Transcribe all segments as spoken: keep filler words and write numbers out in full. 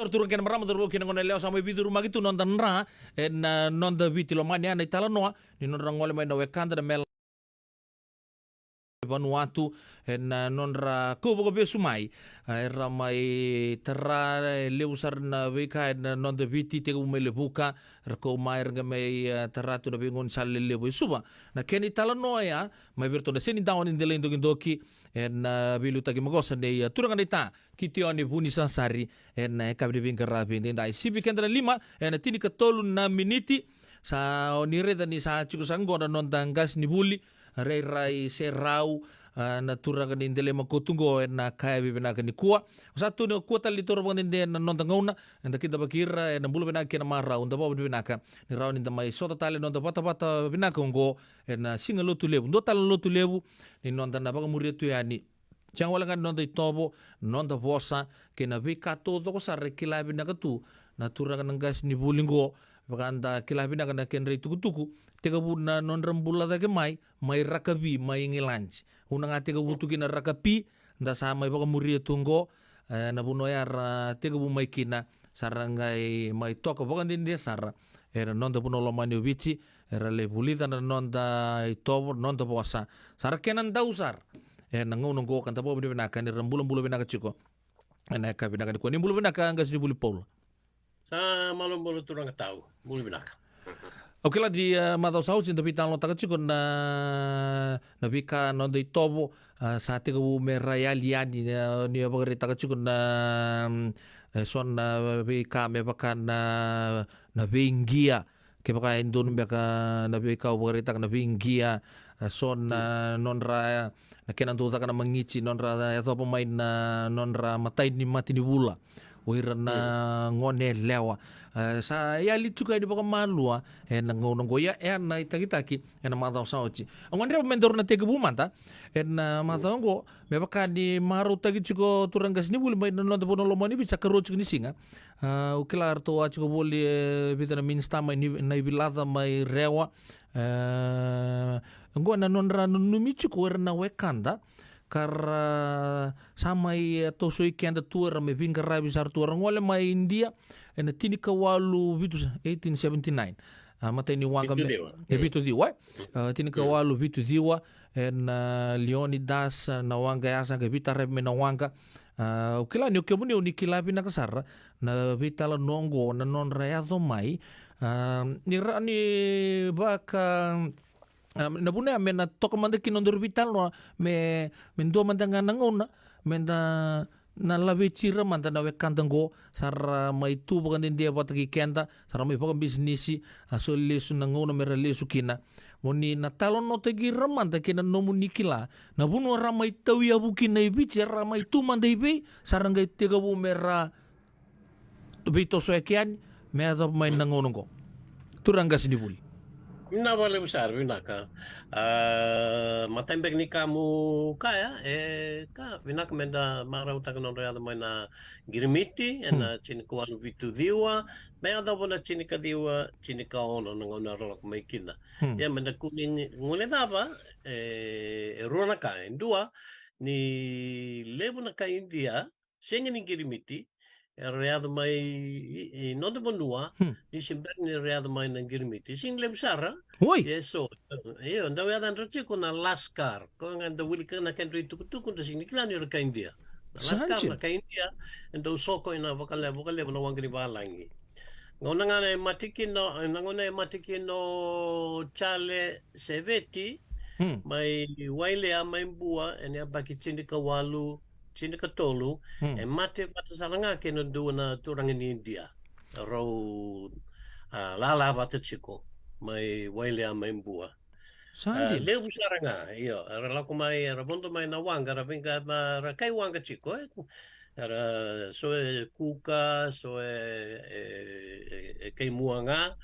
Turaga kei na marama, cauravou kei na goneyalewa, sa mai veicurumaki tu noda dra ena noda Viti lomani. A, na italanoa ni nodra gole mai na wekada na mela Vanuatu ena nodra kau vakavesu mai. A, era mai tara e levu sara na veika ena noda Viti, tekivu mai Levuka, ra kau mai, ra qai mai, a, tara tu na veigaunisala lelevu e Suva. Na kena italanoa ya mai vei iratou na Senidawa ni Delai Dokidoki ena, a, veiliutaki maqosa nei, a, turaga naita Kitione Vunisasari ena yakavi ni veiqaravi edaidai. Sivi keda na lima ena tinikatolu na miniti. Sa o ni raica ni sa tiko saka qo na noda qasenivuli, Rairai Serau, a, na turaga ni Delai Makotu qo ena yakavi vinaka nikua. Sa tu ni kua tale ni taura vakadede na noda gauna, eda kidavaki ira ena bula vinaka kei na marau. Da vakavinavinaka ni rawa ni da mai sota tale na noda vatavata vinaka oqo ena Siga Lotulevu. Dua tale na Lotulevu ni noda na vakamuria tu yani. Sega wale ga ni noda itovo, noda vosa kei na veika taucoko sara e kila vinaka tu na turaga na qasenivuli qo. Vaka da kila vinaka na kedra itukutuku, tekivu na nodra bula cake mai, mai rakavi, mai Igiladi. Vuna ga tekivu tu kina rakapi, da sa mai vakamuria tu qo, e, na vanua ya ra tekivu mai kina, sa ra qai mai toka vakadede sara ena noda vanua lomani o Viti, era lai vulica na noda itovo, noda vosa. Sa ra kena dau sara ena gauna oqo, ka da vakavinavinaka ni ra bulabula vinaka tiko ena yakavi vinaka nikua. Ni bula vinaka qasenivuli Paula. Sa malo bula turaga tau, bula vinaka. Au kila ni, e, macawa sa oti da veitalanoataka tiko na, na veika noda itovo, a, sa tekivu me ra yali yani, e, ni vakaraitaka tiko na, mm, e, so na veika me vaka na, na veiqia, kevaka e donu beka na veika au vakaraitaka na veiqia, e, so na nodra, na kena dau caka na magiti, nodra yacova mai na nodra matai ni matanivula o ira na goneyalewa. E, sa yali tiko yani vakamalua ena gauna oqo, ia ena itakitaki ena macawa sa oti. Au gadreva me daru na tekivu mada ena macawa oqo, me vaka ni marautaki tiko turaga qasenivuli mai na noda vanua lomani Viti, sa karua tiko ni siga. A, au kila ratou a tiko voli e vica na minisita mai Ni-, Naivilaca, mai Rewa. E, oqo na nodra nanumi tiko era na wekada ka ra sa mai, e, tosoi keda tu, era mai veiqaravi sara tu, era gole mai Idia ena tinikawalu vitu, eighteen seventy-nine. A, matai ni waqa me, vitu ciwa. E, vitu ciwa, e? A, tinikawalu vitu ciwa, ena, a, Leonidas, a, na waqa ya sa qai veitaravi mai na waqa. A, au kila ni o kemuni o ni kila vinaka sara na veitalanoa oqo, na nodra yaco mai. A, ni ra, ni vaka, a, na vuna ya me na toka mada kina nodaru veitalanoa, me, me dua mada ga na gauna me da na laveti ira mada na wekada oqo, sa ra mai tu vakadede vata kei keda, sa ra mai vakabisinisi, a, so lesu na gauna me ra lesu kina. Mo ni na talanoataki ira mada kei na nomuni kila na vanua ra mai tauyavu kina i Viti, era mai tu mada i vei, sa ra qai tekivu me ra veitosoyaki yani me yacova mai na gauna oqo, turaga qasenivuli. Vinaka vakalevu sara, vinaka. A, matai beka ni ka meu kaya, e ka vinaka me da marautaka na nodra yaco mai na qirimiti ena tinikawalu vitu ciwa, me yacova na tinikaciwa tinikaono na gauna era lako mai kina. Ia me da kua ni guilecava, e, e rua na ka. E dua, ni levu na kai Idia sega ni qirimiti era yaco mai i, i noda vanua, ni se bera ni ra yaco mai na qirimiti. Sega ni levu sara. Oi. Ia so, io, dau yacadra tiko na Laskar. Koya ga dau wilika na kedra itukutuku, da sega ni kila ni ra kai Idia. Na Laskar na kai Idia, e dau soko ina vakalevu, vakalevu na waqa ni valagi. Gauna ga e mate kina, na gauna e mate kina o Jale Seveti, mai Wailea, mai Bua, ena yabaki tinikawalu tinikatolu, e mate vata sara ga kei na dua na turaga ni Idia. Rau, a, lala vata tiko mai Wailea, mai Bua. A, levu sara ga, io, era lako mai, era vodo mai na waqa, era veiqa, era kai waqa tiko, e. Era so e kuka, so e, e, e, e kai mua ga.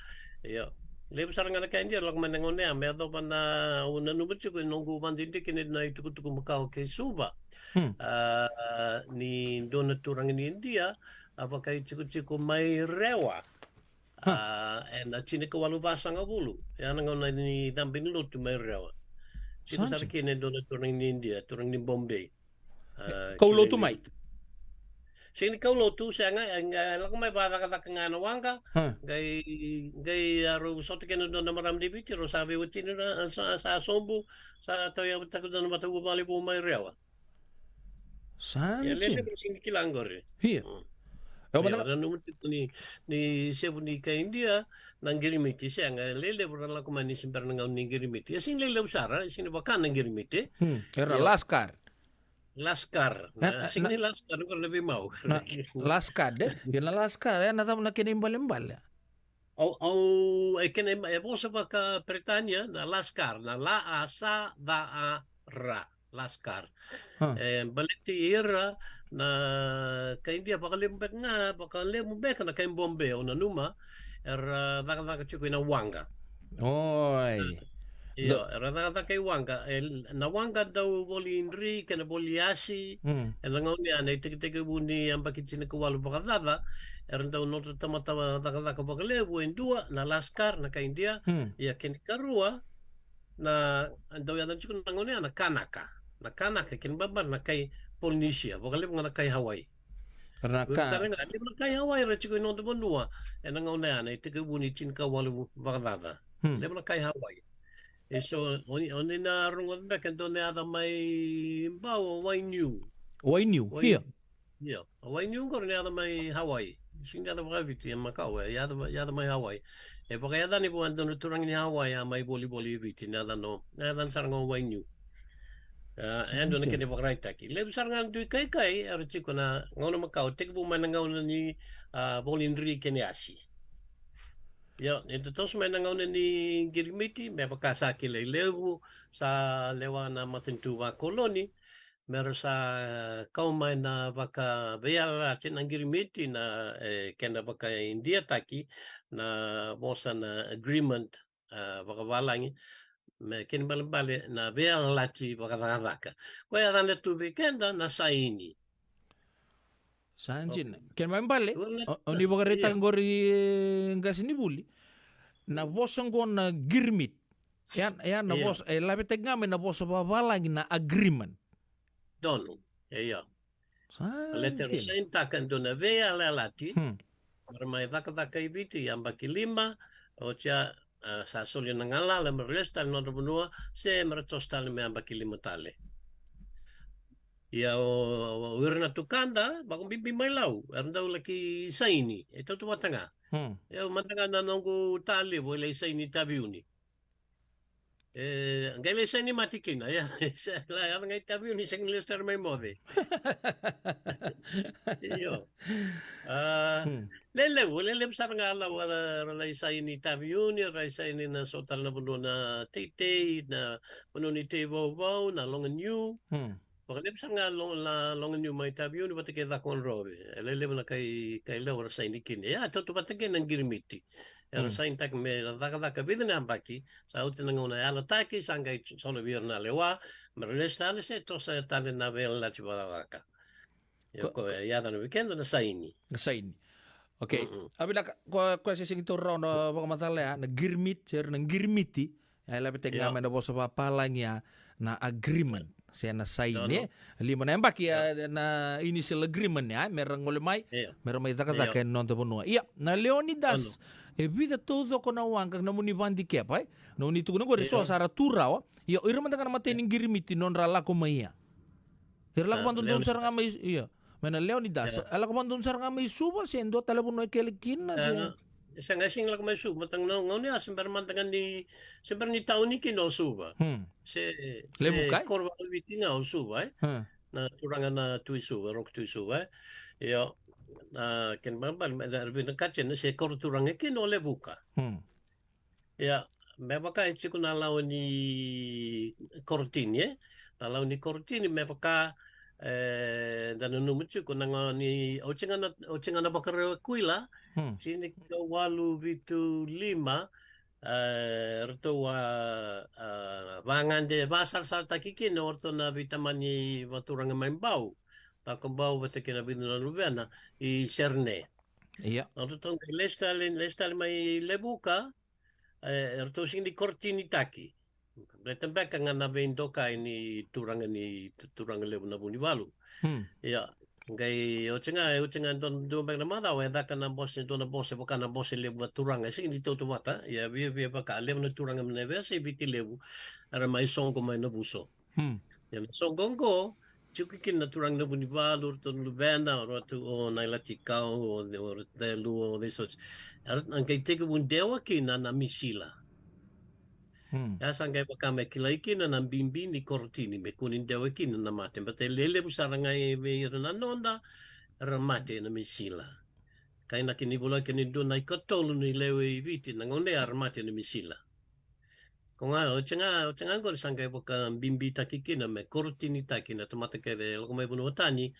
Io. Levu sara ga na kai Idia era lako mai na gauna ya, me yacova na, au nanuma tiko e noqu vakadidike ni na itukutuku makawa kei Suva. A, ni dua na turaga ni Idia a vakaitikotiko mai Rewa. A, ena tinikawalu vasagavulu. Ia na gauna ni cabe ni lotu mai Rewa. Tiko sara kina e dua na turaga ni Idia, turaga ni Bombay. A, kau lotu mai. Sega ni kaulotu, sega, e, e lako mai vakacakacaka ga na waqa. Qai, qai a rau sota kina dua na marama ni Viti, rau sa veiwatini, ra sa, sa sobu, sa tauyavutaka dua na matavuvale vou mai Rewa. Sa dina. Lelevu sega ni kila qori. Ia. Au mada na nanuma tiko ni, ni sevu ni kai Idia na qirimiti, sega, lelevu ra lako mai ni se bera na gauna ni qirimiti. E sega ni lelevu sara, e sega ni vaka na qirimiti. Era Laskar. Laskar. Sega ni Laskar qori na veimau. Laskar, e? Ia na Laskar, e na cava na kena ibalebale? Au, au, e kena, e vosa vaka-Peritania na Laskar, na la a sa ca a ra, Laskar. E baleti ira na kai Idia vakalevu beka ga, vakalevu beka na kai Bombay, au nanuma, era cakacaka tiko ena waqa. Oi. Io, era cakacaka i waqa, e, na waqa dau voli dri kei na voli asi, ena gauna ya na itekitekivu ni yabaki tinikawalu vakacaca, era dau nodra tamata cakacaka vakalevu e dua na Laskar na kai Idia, ia kena ikarua na dau yaca tiko na gauna ya na Kanaka. Na Kanaka kena ibalebale na kai Polinesia, vakalevu ga na kai Hawaii. Era na ka. Tale ga, levu na kai Hawaii era tiko e noda vanua ena gauna ya na itekivu ni tinikawalu vakacaca. Levu na kai Hawaii. E so, oni, oni na rogoca beka e dua na yaca mai Bau, o Wainiu. Wainiu, ia. Ia, o Wainiu qori na yaca mai Hawaii. Sega ni yaca vakaviti e Makau, e yaca, yaca mai Hawaii. E vakayacani vua e dua na turaga ni Hawaii a mai volivoli e Viti, na yaca no, na yaca sara ga o Wainiu. A, e dua na kena ivakaraitaki. Levu sara ga na dui kaikai era tiko na gauna makawa, tekivu mai na gauna ni, a, voli dri kei na asi. Ia, ni da toso mai na gauna ni qirimiti, me vaka sa kilai levu, sa lewa na matanitu vakoloni, me ra sa kau mai na vakaveiyalayalati na qirimiti, na, e, kena vakaIdiataki na vosa na agreement, a, vakavalagi, me kena ibalebale na veiyalayalati vakacakacaka. Koya e yacana tu vei keda na saini. Sa dina. Kena ibalebale, o, o ni vakaraitaka qori, e, qasenivuli, na vosa qo na qirimiti. Ia, ia na vosa, e lavetaki ga mai na vosa vakavalagi na agreement. Donu, e ia. Sa dina. Baleta era sainitaka e dua na veiyalayalati, me ra mai cakacaka i Viti yabaki lima, oti ya, a, sa soli na galala me ra lesu tale na nodra vanua, se me ra toso tale me yabaki lima tale. Ia o, o ira na tukada vakabibi mai Lau, era dau laki saini, e tautauvata ga. Ia mada ga na noqu ta levu e lai saini Taveuni. E, qai lai saini mate kina, ia, se, la, yaco ga i Taveuni, sega ni lesu tale mai moce. Io. A, lelevu, lelevu sara ga Lau, era, era lai saini Taveuni, era lai saini na so tale na vanua na teitei, na vanua ni tei vauvau, na loganiu. Vakalevu sara ga lo-, na loganiu mai Taveuni vata kei Cakaudrove. E lelevu na kai, kai Lau era saini kina. Ia, tautauvata kei na qirimiti. Era sainitaka me ra cakacaka vica na yabaki, sa oti na gauna yalataki, sa qai sola vei ira na lewa me ra lesu tale se toso tale na veiyalayalati vakacakacaka. Ia ko, ko e yacana vei keda na saini. Na saini. Okay. A vinaka, ko, ko e se sega ni taura rawa na vakamacala ya, na qirimiti, se na qirimiti, e lavetaki ga mai na vosa vakapalagi ya na agreement, se na saini, e? Lima na yabaki, a, na initial agreement ya, me ra gole mai, me ra mai cakacaka ena noda vanua. Ia, na Leonidas, e vica taucoko na waqa, na nomuni vakadikevi, e? Nomuni tukuna qori so sa ra tu rawa. Ia, o ira mada ga na matai ni qirimiti nodra lako mai ya. Era lako vakadodonu sara ga mai, ia. Mai na Leonidas. E lako vakadodonu sara ga mai Suva, se dua tale vanua e kele kina, se. Sega, sega ni lako mai Suva, mataka na gauna ya se bera mada ga ni, se bera ni tauni kina o Suva. Se, se koro vakaviti ga o Suva, e? Na turaga na Tui Suva, Roko Tui Suva, e? Io, na kena ibalebale, me da vinakata na se koro turaga kina o Levuka. Ia, me vaka e tiko na lawa ni korotini, e? Na lawa ni korotini, me vaka, e, da nanuma tiko na gauna ni, oti ga na, oti ga na Vakarauwai Kuila, tinikawalu vitu lima, e, ratou a, a, vagade, vasarasarataki kina o ratou na veitamani vaturaga mai Bau, Cakobau vata kei na vica na luvena i Serne. Ia. O ratou qai lesu tale, lesu tale mai Levuka, e, eratou sega ni korotinitaki. Baleta beka ga na veidokai ni turaga ni tu-, turaga levu na Vunivalu. Ia, Qai oti ga, oti ga dua, dua beka na macawa e caka na bose, dua na bose vaka na bose levu vakaturaga, e sega ni tautauvata. Ia viavia vaka, levu na turaga mai na veiyasai Viti levu era mai soqo mai Navuso. Hmm. Ia na soqo oqo, tiko kina na turaga na Vunivalu, o ratou na luvena, o ratou o Nailatikau, o, o Celu, o Ceisosi. Era qai tekivu dewa kina na misila. Hmm. Ia sa qai vaka me kilai kina na bibi ni korotini, me kua ni dewa kina na mate. Baleta e lelevu sara ga vei ira na noda, era mate na misila. Kainaki ni volai kina e dua na ikatolu ni lewe i Viti na gauna ya era mate na misila. Ko ga, oti ga, oti ga oqori sa qai vakabibitaki kina me korotinitaki na tamata kece e lako mai vanua tani,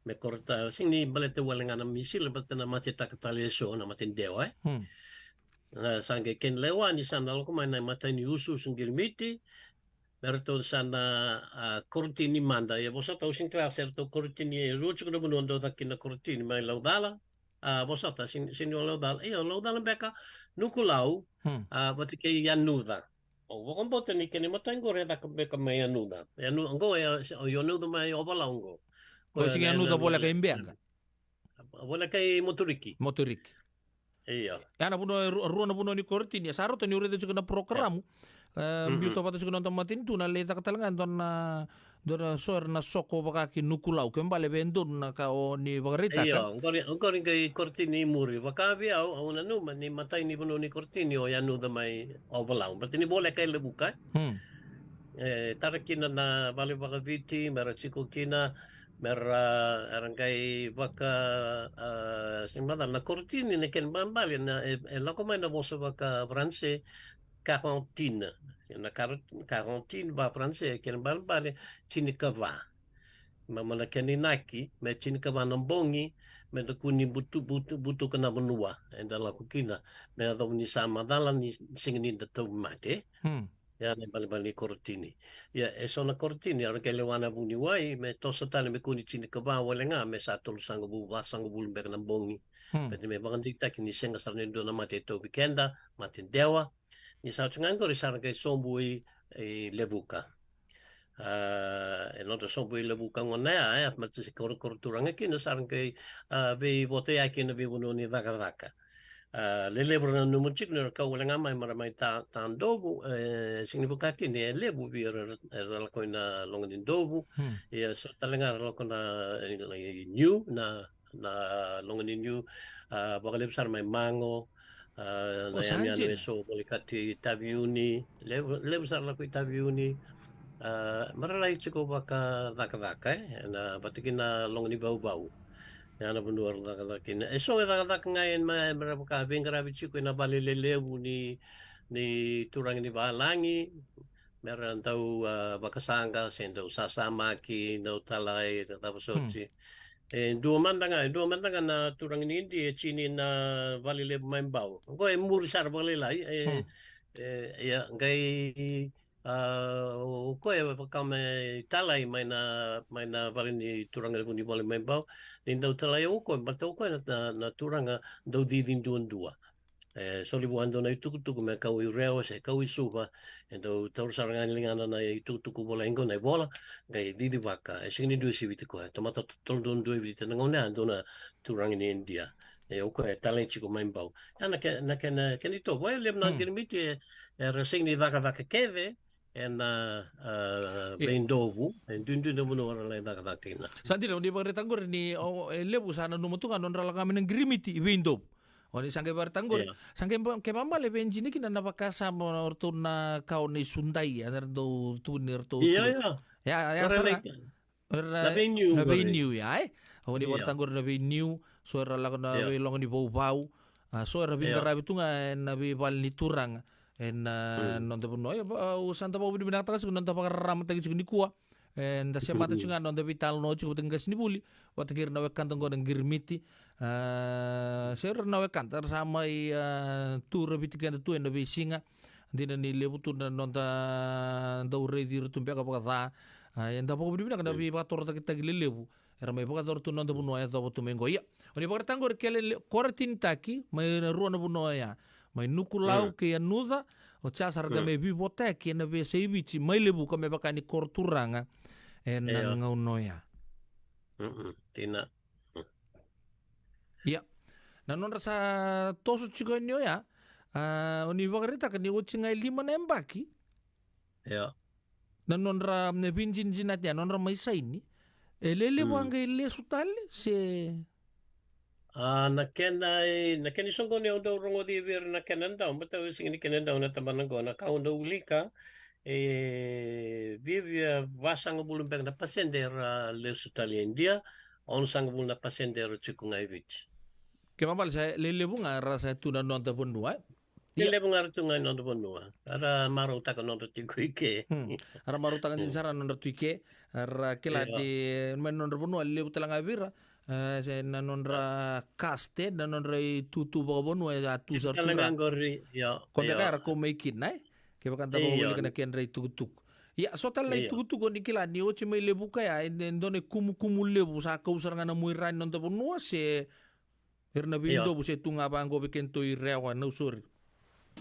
me korota, sega ni baleta wale ga na misila, baleta na matetaka tale eso, na mate dewa, e. Hmm. A, sa qai kena lewa ni sa na lako mai na imatai ni usuusu qirimiti, me ratou sa na, a, korotini mada. Ia vosota, au sega ni kila se ratou korotini e rua tiko na vanua dau caka kina korotini, mai Laucala, a, vosota, sega ni, sega ni o Laucala, io, Laucala beka, Nukulau, hmm, a, vata kei Yanuca. Au vakabauta ni kena imatai oqori e caka beka mai Yanuca. Yanu-, oqo e, o Yanuca mai Ovalau oqo. Ko sega ni Yanuca voleka i Beqa. Voleka i Moturiki. Moturiki. Io. Ia na vanua, ru-, rua na vanua ni korotini. Sa rauta niu raica tiko na porokaramu. E, mm-mm, biuta vata tiko na noda matanitu, na lai caka tale ga e dua na, dua na so era na soko vaka ki Nukulau. Ke bale vei donu na ka o ni vakaraitaka. Io, oqori, oqori qai korotini i muri. Vaka vei au, au nanuma ni matai ni vanua ni korotini o Yanuca mai Ovalau. Baleta ni voleka e Levuka. Hmm. E tara kina na vale vakaviti, me ra tiko kina, me ra, era qai vaka, a, sega ni macala na korotini, na kena ibalebale, na, e, e lako mai na vosa vakaFaranse, quarantine. Na karo-, quarantine vakaFaranse, kena ibalebale, tinikava. Ma, ma na kena inaki, me tinikava na bogi, me da kua ni butu, butu, butuka na vanua eda lako kina, me yacova ni sa macala ni sega ni da tauvimate. Hmm. Ia na ibalebale ni korotini. Ia, e so na korotini era qai lewa na vuniwai, me toso tale me kua ni tinikava wale ga, me sa tolusagavulu, vasagavulu beka na bogi. Hmm. Baleta me vakadeitaki ni sega sara ni dua na mate e tauvi keda, mate dewa. Ni sa oti ga oqori sa ra qai sobu i, i Levuka. A, e nodra sobu i Levuka gona ya, e, mate se korokoro turaga kina sa ra qai, a, veivotayaki ena veivanua ni cakacaka. A, lelevu era nanuma tiko ni ra kau wale ga mai, me ra mai Ta-, Tadovu, e, sega ni vaka kina, e levu vei ira era, era lako ina Loga ni Dovu. Hmm. Ia so tale ga era lako na, e, e, Niu, na, na Loga ni Niu, a, vakalevu sara mai Mago, a, na yanuyanu e so volekati Taveuni, levu, levu sara lako i Taveuni, a, me ra lai tiko vakacakacaka, e, na vata kina Loga ni Vauvau. Ia na vanua era cakacaka kina. E so e cakacaka ga e ma-, me ra vaka veiqaravi tiko ena vale lelevu ni, ni turaga ni valagi, me ra dau, a, vakasaqa, se dau sasamaki, dau talai, se cava soti. Hmm. E dua mada ga, e dua mada ga na turaga ni Idia e tini na vale levu mai Bau. Oqo e muri sara vakalailai, e, hmm, e, ia, qai, a, o koya e vaka me talai mai na, mai na vale ni turaga levu ni vale mai Bau. Ni dau talai o koya, baleta o koya na, na, na turaga dau cici duadua. E soli vua e dua na itukutuku me kau i Rewa se kau i Suva, e dau taura sara ga na ligana na itukutuku volai qo na ivola, qai cicivaka, e sega ni dua e siviti koya, tamata totolo duadua e Viti na gauna ya, dua na turaga ni Idia. E o koya e talai tiko mai Bau. Ia na ke-, na kena, kena itovo, e levu na, hmm, qirimiti, e, era sega ni cakacaka kece ena, a, e, Veidovu, e duidui na vanua era lai cakacaka kina. Sa dina, ni vakaraitaka qori ni, o, e levu sa nanuma tu ga nodra lako ga mai na qirimiti i Veidovu. O ni sa qai vakaraitaka qori, ia, sa qai ba-, kena ibalebale vei dina kina na vakasama o ratou na ka o ni sudai, a, era dau tukuni ratou, ia, tiko. Ia. Ia, ia, era sara. Era na veiniu, na qori. Veiniu, ia, e? O ni, ia, vakaraitaka qori na veiniu, so era lako na, ia, veiloga ni vauvau, a, so era, ia, veiqaravi tu ga ena veivale ni turaga. Ena, mm, noda vanua, ia, va-, au sa da vakavinavinakataka tiko na noda vakararamataki tiko nikua. E, da semata, mm, tiko ga na noda veitalanoa tiko vata kei qasenivuli, vata kei ira na wekada qo na qirimiti. A, se ira na wekada era sa mai, a, tu raviti keda tu ena veisiga. Dina ni levu tu na noda dau raici ira tu beka vakaca. A, eda vakavinavinaka na, mm, veivakatorocaketaki lelevu era mai vakayacora tu na noda vanua e yacova tu mai qo. Ia, o ni vakaraitaka qori, kele le-, korotinitaki mai na rua na vanua oya, mai Nukulau, mm, kei Yanuca. Oti ya sa ra qai, mm, mai veivotayaki ena veiyasai Viti mai Levuka me vaka ni koro turaga ena, io, gauna oya. Mm-mm, tina. Mm. Ia, na nodra sa toso tiko yani oya, a, o ni vakaraitaka ni oti ga e lima na yabaki. Ia. Na nodra, na veidinadinati ya, nodra mai saini. E lelevu a qai lesu tale, se? A, na kena, na kena isoqoni au dau rogoci vei ira na kena dau, matau e sega ni kena dau na tabana qo, na ka au dau wilika, e viavia vasagavulu beka na pasede era lesu tale i India, onosagavulu na pasede era tiko ga i Viti. Kena ibalebale sa lelevu ga era sa tu na noda vanua, e? Ia. Lelevu ga era tu ga i noda vanua. Era marautaka nodra tiko i ke. Hmm. Era marautaka dina sara nodra tu i ke. Era kila ni mai nodra vanua, levu tale ga vei ira. E, se na nodra caste, na nodra itutu vakavanua, e a tu sara tu ga. Tale ga qori, io, io. Ko beka era kau mai kina, e? Kevaka da vakawilika na kedra itukutuku. Ia, so tale na itukutuku o ni kila ni oti mai Levuka ya, e, e dua na ikumukumu levu sa kau sara ga na muaira ni noda vanua, se ira na veidovu se tu ga vaqo vei kedatou i Rewa, Nausori.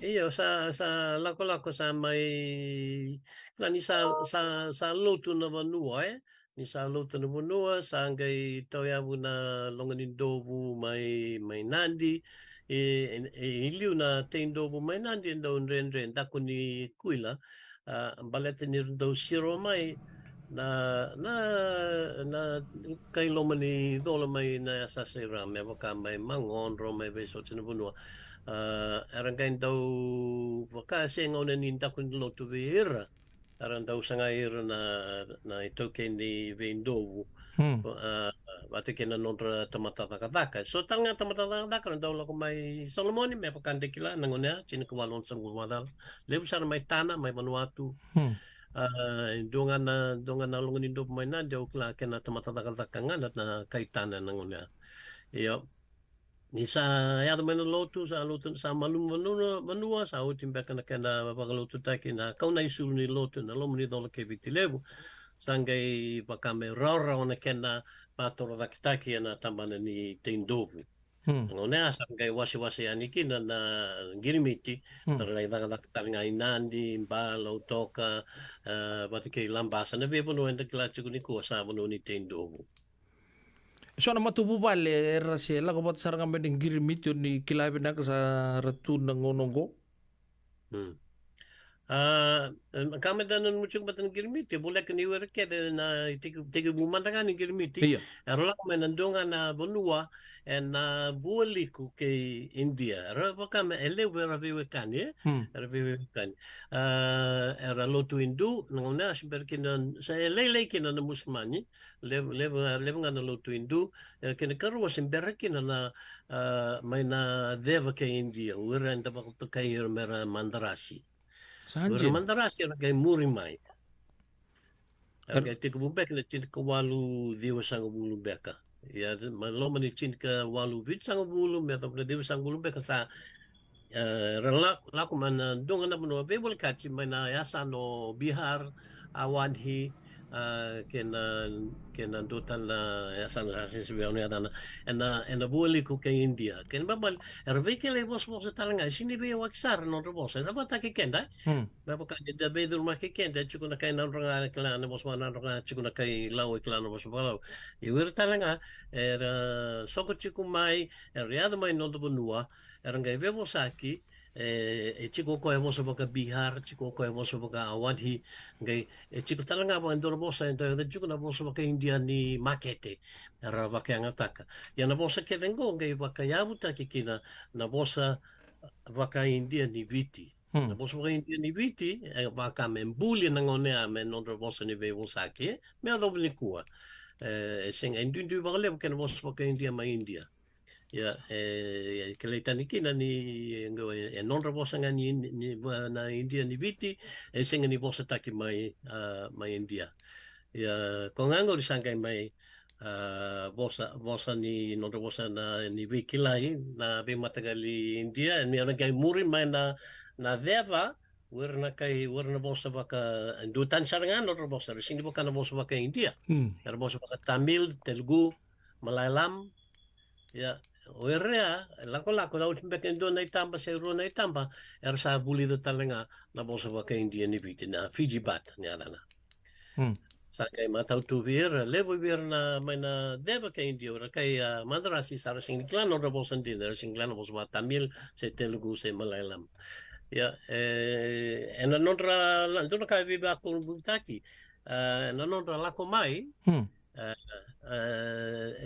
Io, sa, sa lakolako sa mai, kila ni sa, sa, sa lotu na vanua, e? Ni sa lotu na vanua, sa qai tauyavu na loga ni dovu mai, mai Nadi. E, e, e, i liu na tei dovu mai Nadi e dau dredre, daku ni kuila. A, baleta ni ra dau siro mai na, na, na kai loma ni colo mai na yasayasa i ra, me vaka mai Magodro, mai veisoti na vanua. A, era qai dau vaka se gauna ni daku ni lotu vei ira. Era dau sagai ira na, na itaukei ni veidovu. Hmm. A, vata kei na nodra tamata cakacaka. So tale ga tamata cakacaka era dau lako mai Solomoni, me vaka da kila na gauna ya, tinikawalu onosagavulu vakacaca. Levu sara mai Tana, mai Vanuatu. Hmm. A, dua ga na, dua ga na loga ni dovu mai Nadi, au kila kena tamata cakacaka ga na, na kai Tana na gauna ya. Io. Ni sa yaco mai na lotu, sa lotu, sa malumu vanua, vanua, sa oti beka na kena vakalotutaki na kaunai sulu ni lotu, na loma ni colo kei Viti Levu. Sa qai vaka me rawarawa na kena vatorocaketaki ena tabana ni tei dovu. Hmm. Na gauna ya sa qai wasewase yani kina na qirimiti, hmm, ra lai cakacaka tale ga i Nadi, Ba, Lautoka, e, vata kei Labasa, na veivanua eda kila tiko nikua sa vanua ni tei dovu. So na matavuvale era se lako vata sara ga mai na qirimiti, o ni kila vinaka sa ra tu na gauna oqo. Hmm. A, e, ka me da nanuma tiko vata na qirimiti, voleka ni o ira kece na tiki, tekivu mada ga ni qirimiti. Io. Era lako mai na dua ga na vanua ena vualiku kei India. Era vaka me, e levu era veiwekani, e? Hmm. Era veiwekani. A, era lotu Indu, na gauna ya se bera kina, se lailai kina na Musimani, levu, levu, levu ga na lotu Indu, e, kena ikarua se bera kina na, a, mai na ceva kei India, o ira eda vakatokai ira me ra Madarasi. Sa dina. O ira Madarasi era qai muri mai. Era qai tekivu beka na tinikawalu ciwasagavulu beka. Ia, mai loma ni tinikawalu vitusagavulu, me yacova na ciwasagavulu beka sa, e, ra la-, lako mai na dua ga na vanua veivolekati mai na yasana o Bihar, Awadhi, a, kei na, kei na dua tale na yasana sa sega ni vei au na yacana. Ena, ena vualiku kei India. Kena ibalebale, era veikilai vosavosa tale ga, e sega ni veiyawaki sara na nodra vosa. Era vakataki keda. Hmm. Me vaka ni da veicurumaki keda, e tiko na kai Nadroga e kila na vosa vaka-Nadroga, e tiko na kai Lau e kila na vosa vaka-Lau. Ia o ira tale ga era soko tiko mai, era yaco mai noda vanua, era qai veivosaki, e, e tiko o koya e vosa vaka-Bihar, tiko o koya e vosa vaka-Awadhi, qai e tiko tale ga vaka e dua na vosa e dau yaco tiko na vosa vaka-India ni makete, era vakayagataka. Ia na vosa kece qo qai vakayavutaki kina na vosa vaka-India ni Viti. Hmm. Na vosa vaka-India ni Viti, e vaka me buli na gauna ya me nodra vosa ni veivosaki, e, me yacova nikua. E, e sega, e duidui vakalevu kei na vosa vaka-India mai India. Ia, e, e kilai tani kina ni, e, e nodra vosa ga ni, ni, ni, va-, na India ni Viti, e sega ni vosataki mai, a, mai India. Ia, ko ga qori sa qai mai, a, vosa, vosa ni, nodra vosa na, ni veikilai, na veimataqali India, ni ra qai muri mai na, na ceva, o ira na kai, o ira na vosa vaka, duatani sara ga nodra vosa, era sega ni vaka na vosa vaka-India. Hmm. Era vosa vaka-Tamil, Telugu, Malayalam. Ia, o ira ya, e lakolako, oti beka e dua na itaba se rua na itaba, era sa vulica tale ga na vosa vaka-India ni Viti, na Fiji Bhat ni yacana. Hmm. Sa qai matau tu vei ira, levu vei ira na mai na ceva kei Idia, o ira kai, a, Madrasi, sa ra sega ni kila na nodra vosa dina, era sega ni kila na vosa vakaTamil, se Telugu, se Malayalam. Ia, e, ena nodra la-, dua na ka e veivakurabuitaki, a, ena nodra lako mai, Hmm. a, a,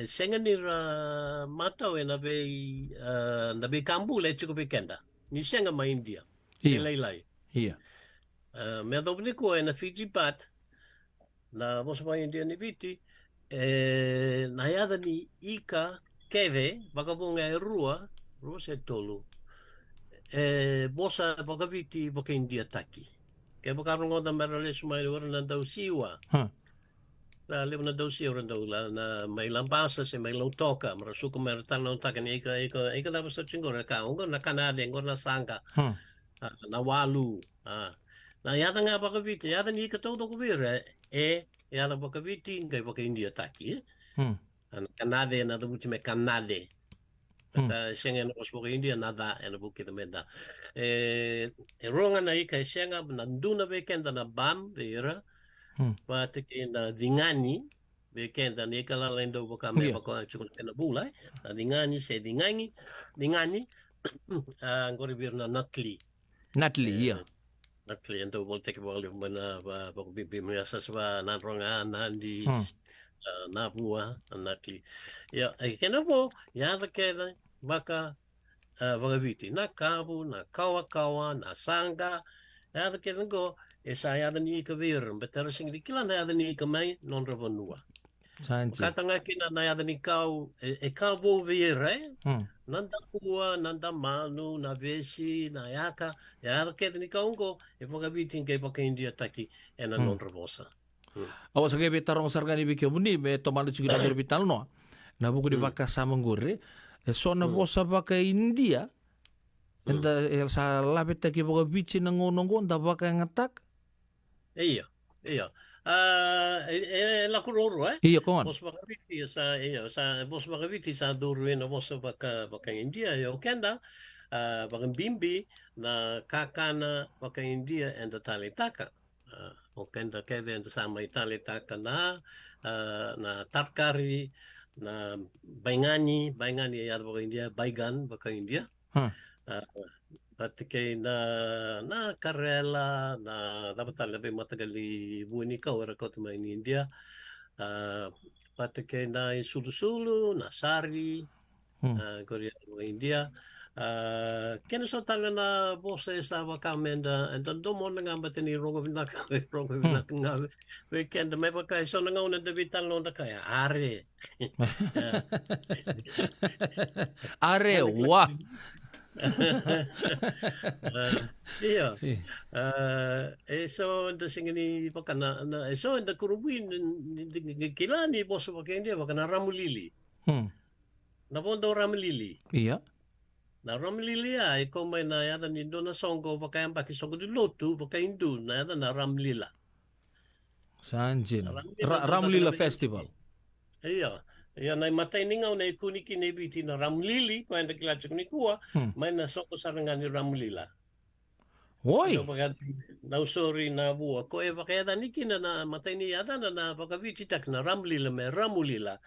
e sega ni ra matau ena vei, a, na veika bula e tiko vei keda. Ni sega mai Idia. Ia. Ni lailai. Ia. A, me yacova nikua ena Fiji Bat, na vosa vakaIdia ni Viti, e, na yaca ni ika kece, vakavuqa e rua, rua se tolu, e vosa vakaViti vakaIdiataki. Kevaka rogoca me ra lesu mai o ira na dausiwa. Huh. Na levu na dausiwa ra dau la, na mai Labasa se mai Lautoka, me ra suka mai ra talanoataka ni ika, ika, ika cava sa tiko qori, ka oqo na kanade, oqo na saqa. Huh. A, na walu, a. Na yaca ga vakaViti, yaca ni ika taucoko vei ira, e, yaca vakaViti, qai vakaIdiataki, e. Hmm. A, na kanade, na cavuti me kanade. Hmm. Baleta sega ena vosa vakaIdia na ca, ena vuku kece me da. E, e rua ga na ika e sega, na dua na vei keda na bam, vei ira. Hmm. Vata kei na cigani, vei keda na ika lala e dau vaka me Ia. vaka tiko na kena bula, e. Na cigani se cigagi, cigani, a, qori vei ira na natli. Natli, E, ia. natli, e dau volitaki vakalevu mai na va-, vakabibi mai na sasava, Nadroga, Nadi, Hmm. a, Navua, na natli. Ia, e kena vo, yaca kece vaka, a, vakaViti. Na kavu, na kawakawa, na saqa, yaca kece qo, e sa yaca ni ika vei ira, baleta ra sega ni kila na yaca ni ika mai nodra vanua. Sa dina. Vakataka ga kina na yaca ni kau, e, e ka vou vei ira, e? Hmm. Na dakua, na damanu, na vesi, na yaka, e yaca kece ni kau oqo, e vakaViti qai vakaIdiataki ena Hmm. nodra vosa. Hmm. Au sa qai veitaroga sara ga ni vei kemuni, me tomana tiko na noda veitalanoa. Na vuku ni Hmm. vakasama qori, e so na Hmm. vosa vakaIdia, Hmm. eda, e sa lavetaki vakaViti na gauna oqo, da vakayagataka. Io, io. A, e, e lako ruarua, e? Io, ko gona. Vosa vakaViti sa, io, sa, vosa vakaViti sa curu ina vosa vaka, vakaIdia, io, o keda, a, vakabibi na kakana vakaIdia eda taleitaka. A, o keda kece eda sa mai taleitaka na, a, na tarkari, na baigani, baigani e yaca vakaIdia, baigan vakaIdia. Hmm. A, vata kei na, na karela, na cava tale na veimataqali vua ni kau era kauta mai ni Idia. A, vata kei na isulusulu, na sari, Hmm. a, qori e yaca vakaIdia. A, kena so tale na vosa e sa vaka me da, eda domona ga baleta ni rogo vinaka, rogo Hmm. vinaka ga vei, vei keda, me vaka e so na gauna eda veitalanoa da kaya, are. Are, wa. A, io. Io. A, e so eda sega ni vaka na, na, e so eda kurabui ni, ni, ni, ni kila ni vosa vakaIdia vaka na ramulili. Hmm. Na vodo ramulili. Ia. Na ramulili ya, e kau mai na yaca ni dua na soqo vakayabaki, soqo ni lotu vakaIdu, na yaca na Ramlila. Sa dina. Ramlila Ra-, na Ramlila Festival. Io. Io, na imatai ni gauna e kune kina e Viti na ramulili, ko eda kila tiko nikua, Hmm. mai na soqo sara ga ni ramulila. Oi. Io, vaka, na usori na vua. Ko e vakayacani kina na matai ni yacana na vakavititaki na ramulila me ramulila.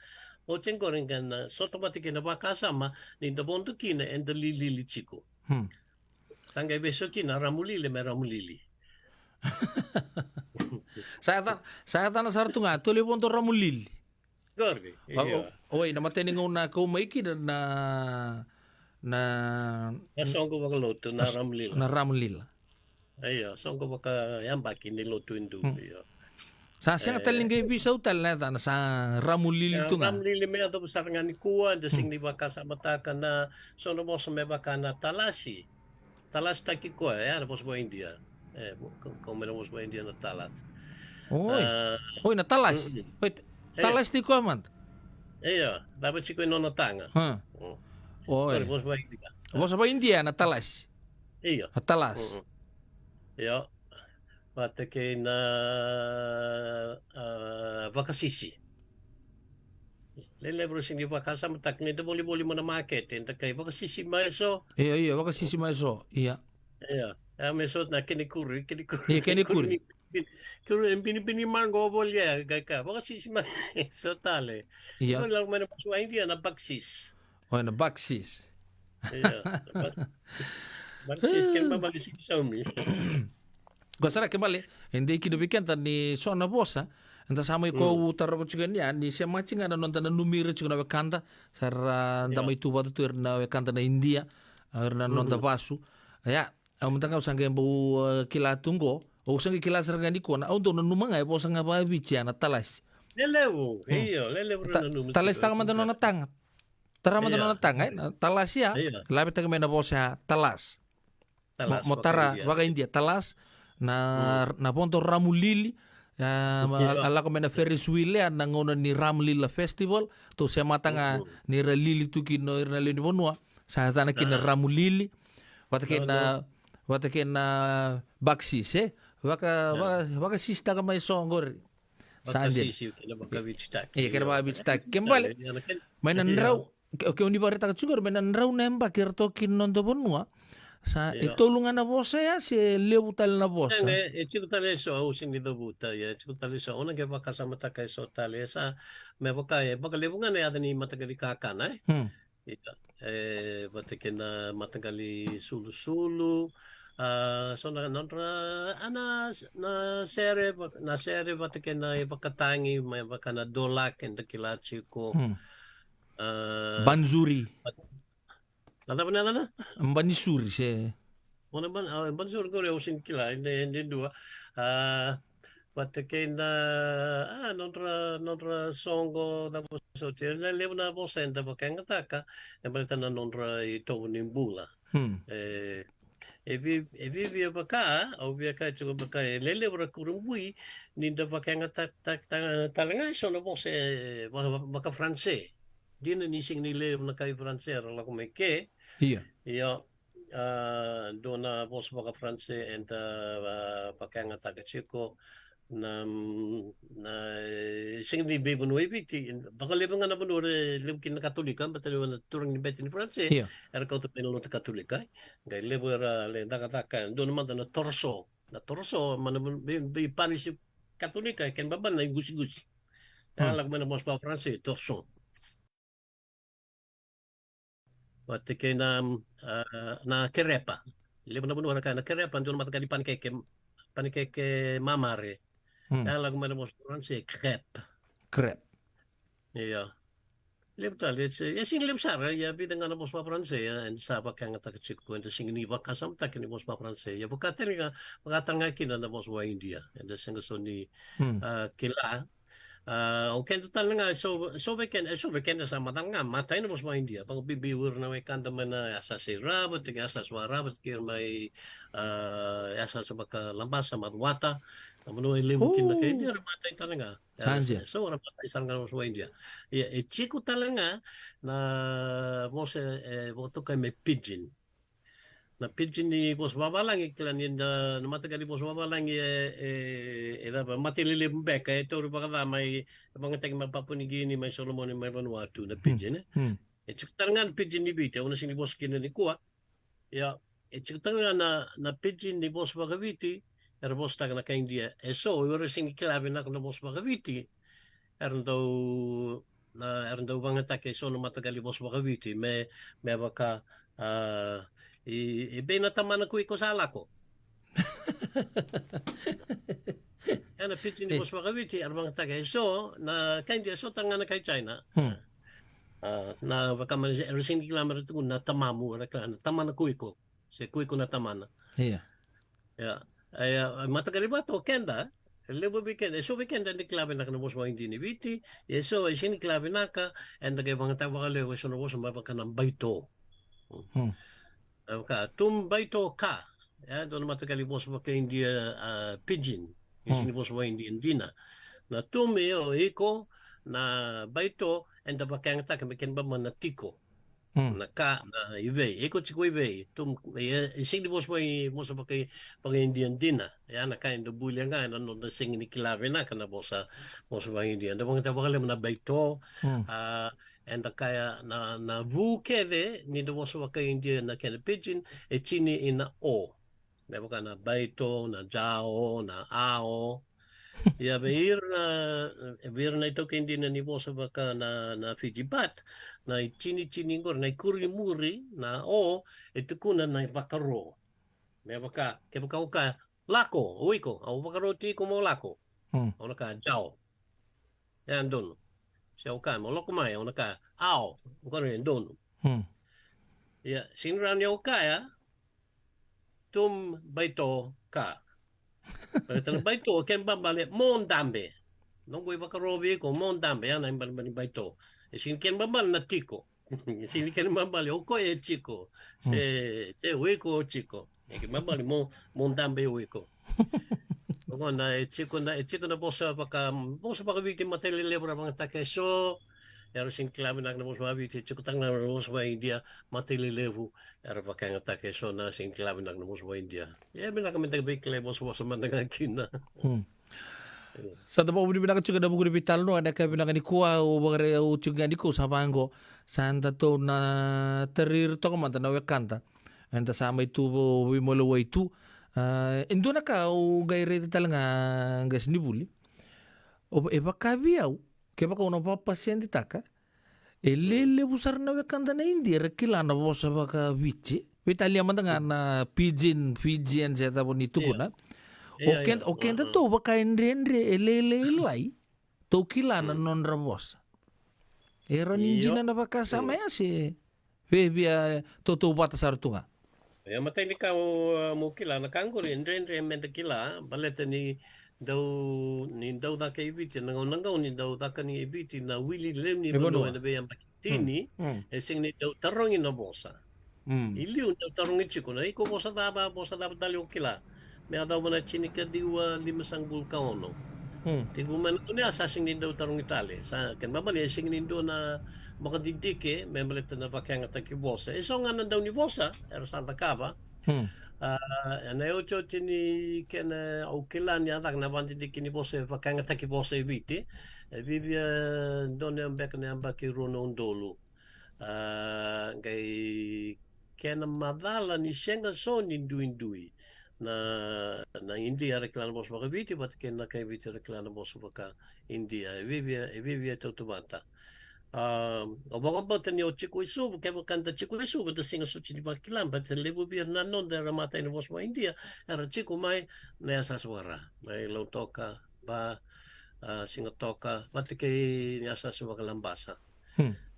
Oti qori ga na sota vata kina vakasama ni da vodo kina eda lilili tiko. Hmm. Sa qai veso kina ramulili me ramulili. Sa yaca, sa yacana sara tu ga, tole vodo ramulili. Qori, Wa-, io. o-, oi, na matai ni gauna kau mai kina na, na, Na soqo vakalotu, na na s-, ramulila. na ramulila. Io, soqo vakayabaki ni lotu Idu, Hmm. io. Sa sega E. tale ni qai visau tale na yacana, sa ramulili Ya, tu ga. ramulili me yacova sara ga nikua, da Hmm. sega ni vakasamataka na, so na vosa me vaka na talasi. Talasitaki koya, ya na vosa vakaIdia. E, vo-, kau, kau mai na vosa vakaIdia na talas. Oi. A, Oi, na talas. Mm-mm. Oi, t-, E. talas tiko koya mada. Io, cava tiko e nona taga. Ha. Mm. Oi. Qori vosa vakaIdia. Vosa vakaIdia na talas. Io. Na talas. Mm-mm. Io. Vata kei na, a, vakasisi. Lelevu era sega ni vakasamataka ni da volivoli mai na makete, da kai vakasisi mai eso. Io, io, vakasisi mai eso. Ia. Io. E, mai eso na kena ikuri, kena ikuri. Io, kena ikuri. Ikuri ni, Kuru e binibini maqo volia, qai ka, vakasisi mai, so tale. Ia. Ko lako mai na vosa India na baksis. O, na baksis. Ia, na bak-, baksis, ke mamali siki saumi. Ko sara ke male, e dei kina vei keda ni so na vosa, eda sa mai ko u taroko tiko ni a, ni se maci ga na noda nanumi ira tiko na wekada, sa ra da mai tu vata tu ira na wekada na India, ira na noda vasu. Ia, au mada ga au sa qai bau, e, kila tu qo, au sa qai kila sara ga ni kona, au dau nanuma ga e vosa ga vaviti a na talasi. Lelevu, io, lelevu na nanumi. Talasi taka mada nona taga. Tara mada nona taga, e, na talasi a, lavetaki mai na vosa a talas. Mo, mo tara vaka-India, talas, na, na vodo Ramu Lili, a, a lako mai na Ferris wheel, a, na gauna ni Ram Lila Festival, tou se mata ga ni ra lili tu kina ira na lewe ni vanua, sa yacana kina Ramu Lili, vata kei na, vata kei na baksis, e? Vaka, vaka, vakasisitaka mai so qori. Sa dina. Vakasisi kei na vakavititaki. Ia, kei na vakavititaki. Ke bale, mai na drau, ke, ke o ni vakaraitaka tiko qori, mai na drau na yabaki eratou ki na noda vanua. Sa, e tolu ga na vosa ya, se levu tale na vosa? E, e tiko tale e so, au sega ni cavuta, ia, e tiko tale e so. Au na qai vakasamataka e so tale, e sa, me vaka, e vakalevu ga na yaca ni mataqali kakana, e? Ia, e, vata kei na mataqali sulusulu, a, so na nodra, a, na, na sere, va-, na sere vata kei na ivakatagi, me vaka na dolak, eda kila tiko. A, Banzuri. Na cava na yacana? Banisuri, se. O na ban-, a, Banisuri qori au sega ni kila, e dua, e dua. A, vata kei na, a, nodra, nodra soqo, cava soti. E levu na vosa eda vakayagataka, e baleta na nodra itovo ni bula. E, e vi-, e viavia vaka, au via kaya tiko vaka, e lelevu era kurabui, ni da vakayagataka, ta-, ta-, tale ga e so na vosa, e, va-, va-, vaka-Faranse. Dina ni sega ni levu na kai Faranse era lako mai ke. Ia. Ia, a, dua na vosa vaka-Faranse eda, a, vakayagataka tiko na, na, e, sega ni veivanua i Viti, vakalevu ga na vanua era levu kina na Katolika, baleta levu na turaga ni bete ni Faranse, ia, era kauta mai na lotu Katolika, e. Qai levu era lai cakacaka, dua na mada na toroso, na toroso, ma na vei, vei Paris Katolika, e kena baba na iqusigusi. A, lako mai na vosa vaka-Faranse, torchon. Vata kei na, a, na kerepa. Levu na vanua era kaya na kerepa, dua na mataqali panikeke, panikeke mamare. Hmm. E lako mai na vosa Faranse, crepe. Crepe. Ia. Levu tale, e se-, e sega ni levu sara, ia vica ga na vosa vaka-Faranse, ia, eda sa vakayagataka tiko, eda sega ni vakasamataki ni vosa vaka-Faranse. Ia vaka tale ga, vaka tale ga kina na vosa vaka-Idia. Eda sega so ni, hmm, a, kila, a, o keda tale ga, e so, e so vei keda, e so vei keda sa macala ga, matai na vosa vaka-Idia. Vakabibi o ira na wekada mai na yasayasa i Rava, vata kei yasayasa vakarava, vata kei ira mai, a, yasayasa vakalabasa, Macuata. Na vanua e levu kina na kai Idia, era matai tale ga. Era sa, e so era matai sara ga na vosa vaka-Idia. Ia, e tiko tale ga na vosa e vakatokai me pidgin. Na pidgin ni vosa vavalagi, kila ni da, na mataqali vosa vavalagi e, e, e cava, matai lelevu beka, e tauri vakaca mai, e vagataki mai Papua New Guinea, mai Solomoni, mai Vanuatu, na pidgin, e. Hmm. E tiko tale ga na pidgin ni Viti, au na sega ni vosa kina nikua. Ia, e tiko tale ga na, na pidgin ni vosa vaka-Viti, era vosataka na kai Idia. E so, o ira sega ni kila vinaka na vosa vaka-Viti, era dau, na, era dau vagataki e so na mataqali vosa vaka-Viti, me, me vaka, a, i, i vei na tamana ko iko sa lako. E na pidgin ni vosa vaka-Viti, era vagataki e so, na kai Idia e so tale ga na kai China. Hmm. A, na vaka mai, era sega ni kila me ra tukuna na tamamu, era kila na tamana ko iko. Se ko iko na tamana. Ia. Ia. Ia, mataqali vata o keda, e levu vei keda, e so vei keda eda kila vinaka na vosa vaka-Idia ni Viti, e so e sega ni kila vinaka, eda qai vagataka vakalevu e so na vosa me vaka na baito. Hmm. E vaka, tum baito ka. Ia, dua na mataqali vosa vaka-Idia, a, pidgin. E sega ni vosa vaka-Idia dina. Na tum, io, iko, na baito, eda vakayagataka me kena baba na tiko. Hmm. Na ka, na i vei, iko tiko i vei, tum, e, e sega ni vosa vaka, vosa vaka, vaka-Idia dina. Ia na ka eda bulia ga, ena noda sega ni kila vinaka na vosa, vosa vaka-Idia. Eda vagataka vakalevu na baito, hmm, a, eda kaya na, na vu kece ni da vosa vaka-Idia na kena pidgin, e tini ina o. Me vaka na baito, na jao, na ao. Ia vei ira na, vei ira na itaukei dina ni vosa vaka na, na Fiji, but na itinitini qori, na ikuri ni muri, na o, e tukuna na ivakaro. Me vaka, kevaka o kaya, lako, o iko, au vakaro tiko mo lako. Hmm. Au na kaya, jao. E donu. Se au kaya, mo lako mai, au na kaya, ao. Au kaya, e donu. Hmm. Ia, sega ni rawa ni au kaya, tum baito ka. Baleta na baito, kena ibalebale, mo dabe. Noqu ivakaro vei iko, mo dabe, ya na ibalebale ni baito. E sega ni kena ibalebale na tiko. E sega ni kena ibalebale, o koya e tiko. Se, se o iko o tiko. E kena ibalebale, mo, mo dabe o iko. Oqo na e tiko na, e tiko na vosa vaka, vosa vakaViti matailalelevu era vakayagataka eso. Era sega ni kila vinaka na vosa vakaViti, e tiko talega na vosa vakaIdia matailalelevu. Era vakayagataka eso na sega ni kila vinaka na vosa vakaIdia. E vinaka meda veikilai vosavosa mada ga kina. Hmm. Sa da vakavinavinaka tiko ena vuku ni veitalanoa ena yakavi vinaka nikua, au vakare-, au tiko ga nikua sa vaqo. Sa datou na tarai ira toka mada na wekada eda sa mai tu vo-, veimalewai tu. A, e dua na ka au qai raica tale ga, qasenivuli. O, e vaka vei au, kevaka au na vakapaseditaka, e lelevu sara na wekada na Idia era kila na vosa vakaViti. Veitalia mada ga na Pidgin, Fijian, se cava ni tukuna. Io. O keda, o keda tou vaka e dredre, e lailailai tou kila na nodra vosa. E rawa ni dina na vakasama ya se via, via tautauvata sara tu ga. Ia, matai ni ka mo, mo kila na ka qori, e dredre meda kila, baleta ni dau, ni dau caka e Viti, na gauna qo ni dau caka ni e Viti na wili lewe ni vanua ena veiyabaki tini, e sega ni dau tarogi na vosa. I liu dau tarogi tiko na iko vosa cava, vosa cava tale o kila. Me yacova na tinikaciwa limasagavulu ka ono. Tekivu mai na gauna ya sa sega ni dau tarogi tale. Sa kena ibalebale e sega ni dua na vakadidike me baleta na vakayagataki vosa. E so ga na dau ni vosa era sa cakava. A, ena iotioti ni kena au kila ni a caka na vakadidike ni vosa e vakayagataki vosa e Viti. E viavia donu beka na yabaki rua na udolu. A, qai kena macala ni sega so ni duidui na, na Idia era kila na vosa vakaViti vata kei na kai Viti era kila na vosa vakaIdia. E viavia, e viavia tautauvata. A, au vakabauta ni o tiko i Suva, kevaka da tiko i Suva, da sega soti ni vakila, baleta levu vei ira na noda era matai na vosa vakaIdia era tiko mai na yasayasa vakaRa, mai Lautoka, Ba, a, Sigatoka, vata kei na yasayasa vakaLabasa.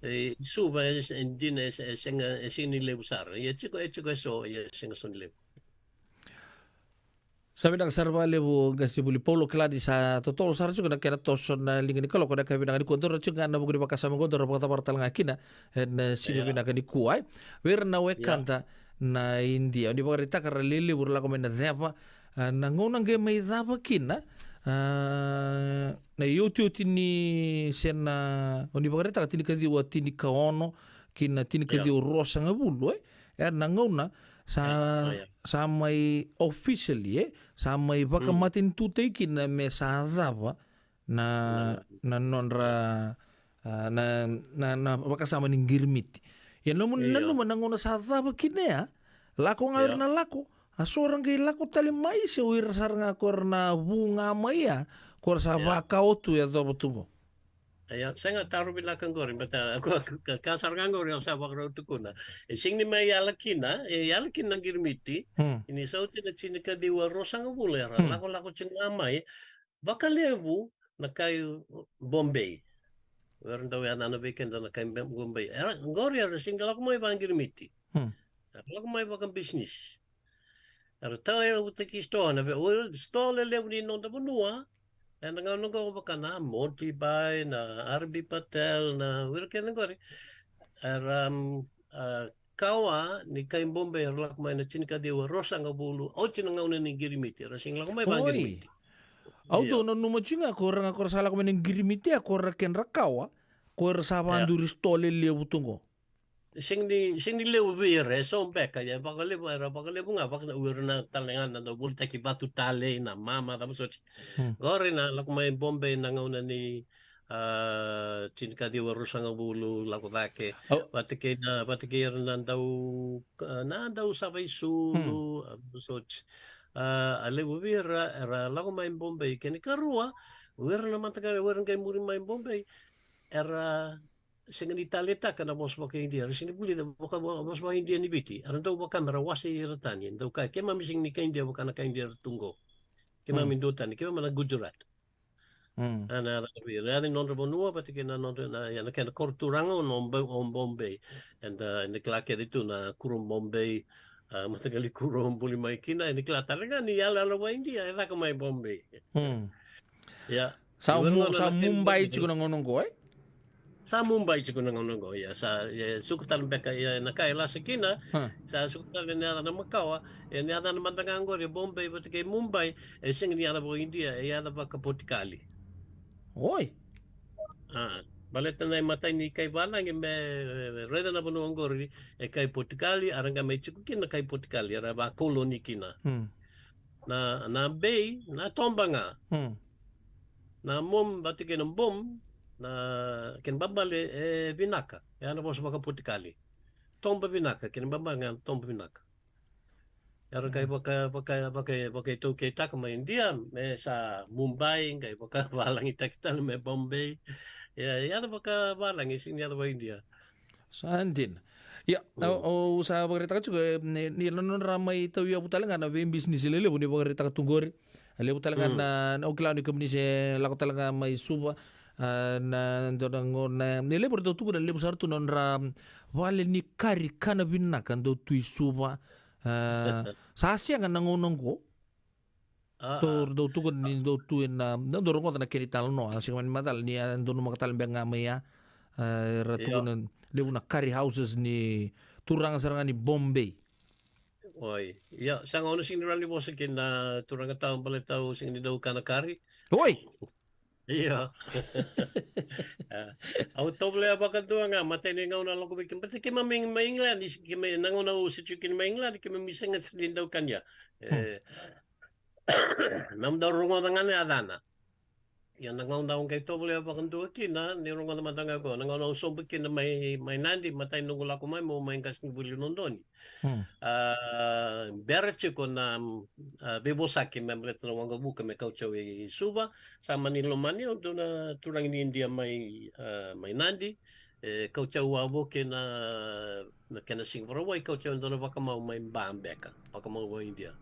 E, i Suva e, e dina e, e sega, e sega ni levu sara. Ia tiko, e tiko e so, ia e sega so ni levu. Sa vinaka sara vakalevu qasenivuli Paulo, kila ni sa totolo sara tiko na kena toso na liga ni kaloko ena yakavi vinaka nikua. Daru tiko ga ena vuku ni vakasama qo daru vakacavara tale ga kina ena siga vinaka nikua, e. Vei ira na wekada na Idia, o ni vakaraitaka ra lelevu ra lako mai na ceva, a, na gauna qai mai cava kina, a, na iotioti ni se na, o ni vakaraitaka tinikaciwa tinikaono ki na tinikaciwa ruasagavulu, e? E na gauna sa, sa mai officially, e? Sa mai vakamatanitutaki kina me sa cava na, na nodra, a, na, na, na vakasama ni qirimiti. Ia nomu nanuma na gauna sa cava kina ya, lako ga o ira na lako, a so ra qai lako tale mai se o ira sara ga ko ira na vu ga mai ya, ko ira sa vakao tu e yacova tu qo. Ia, sega, taro vinaka qori, baleta, a, ko, ka, ka sara ga qori au sa vakarau tukuna. E sega ni mai yala kina, e yala kina na qirimiti, ni sa oti na tinikaciwa ruasagavulu era lakolako tiko ga mai, vakalevu na kai Bombay. O ira dau yacana vei keda na kai Bombay. Era, qori era sega ni lako mai vakaqirimiti. Era lako mai vakabisinisi. Era tauyavutaki sitoa, na vei, o sitoa lelevu ni noda vanua. Ena gauna qo vaka na Moti Bai, na R B Patel, na o ira kece qori. Era, a, kawa ni kai Bombay era lako mai na tinikaciwa ruasagavulu, oti na gauna ni qirimiti, era sega ni lako mai vakaqirimiti. Au dau nanuma tiko ga ko ira ga ko ira sa lako mai na qirimiti, a ko ira kedra kawa, ko ira sa vakaduri sitoa lelevu tu qo. Sega ni, sega ni levu vei ira, e so beka, ia vakalevu, era vakalevu ga, vaka o ira na tale ga na, na volitaki vatu tale, na mama, cava soti. Qori na lako mai Bombay na gauna ni, a, tinikaciwa, ruasagavulu, lako cake. Au. Vata kei na, vata kei ira na dau, a, na dau sava i sulu, a, soti. A, a levu vei ira era lako mai Bombay. Kena ikarua, o ira na mataqali, o ira qai muri mai Bombay, era sega ni taleitaka na vosa vakaIdia, era sega ni vulica vaka, vosa vakaIdia ni Viti. Era dau vaka me ra wasei ira tani, dau kaya, keimami sega ni kai Idia vaka na kai Idia era tu qo. Keimami duatani, keimami na Gujarat. Mm. A, na, na, na, na nodra vanua, vata kei na nodra, na, ia, na kena koro turaga o Bombay, o Bombay. Eda, eda kila kece tu na kuro Bombay, a, mataqali kuro buli mai kina, eda kila tale ga ni iyaloyalo vakaIdia e caka mai Bombay. Mm. Ia. Sa Mumbai tiko na gauna qo, e? Sa Mumbai tiko na gauna qo, ia. Sa, ia, suka tale beka, ia, na ka e lasa kina, sa suka tale na yacana makawa, e, na yacana mada ga qori e Bombay vata kei Mumbai, e sega ni yaca vakaIdia, e yaca vakaPotikali. Oi. A, baleta na imatai ni kai valagi me, me raica na vanua qori e kai Potikali, era qai mai tiko kina na kai Potikali, era vakoloni kina. Mm. Na, na bay, na toba ga. Mm. Na mom, vata kei na bom, na kena ibalebale e vinaka. E a na vosa vakaPotikali. Toba vinaka, kena ibalebale ga na toba vinaka. Era qai vaka, vaka, vaka, vakaitaukeitaka mai Idia, me sa Mumbai, qai vakavalagitaki tale me Bombay. Ia, e yaca vakavalagi, sega ni yaca vakaIdia. Sa dina. Ia, au, au sa vakaraitaka tiko, e, ni, ni na nodra mai tauyavu tale ga na veibisinisi lelevu ni vakaraitaka tu qori. A levu tale ga na, na, au kila ni kemuni se lako tale ga mai Suva, a, na, dua na gauna, ni levu era dau tukuna, levu sara tu na nodra vale ni kari kana vinaka dau tu i Suva. A, sa sega na gauna qo. A, dou, a. Dou tukuna ni dou tu ena, dou, dou rogoca na kena italanoa, a sega mani macala ni a donumaka tale beka ga mai ya. A, era tukuna levu na curry houses ni turaga sara ga ni Bombay. Oi, ia, sa gauna sega ni rawa ni vosa kina na turaga tau, baleta au sega ni dau kana curry. Oi! Io. A, au tovolea vakadua ga, matai ni gauna lako vei keimami, baleta keimami mai England, keimami, na gauna au se tiko kina mai England, keimami sega sara ni dau kania. E, na dau rogoca ga na yacana. Ia na gauna au qai tovolea vakadua kina, ni rogoca mada ga qo, na gauna au sobu kina mai, mai Nadi, matai noqu lako mai, meu mai qasenivuli Lodoni. Hmm. A, bera tiko na, a, veivosaki me baleta na waqavuka me kauti au i Suva, sa mani lomani au dua na turaga ni Idia mai, a, mai Nadi, e kauti au wavoki na, na kena siga Vakarauwai, kauti au e dua na vakamau mai Ba beka, vakamau vakaIdia.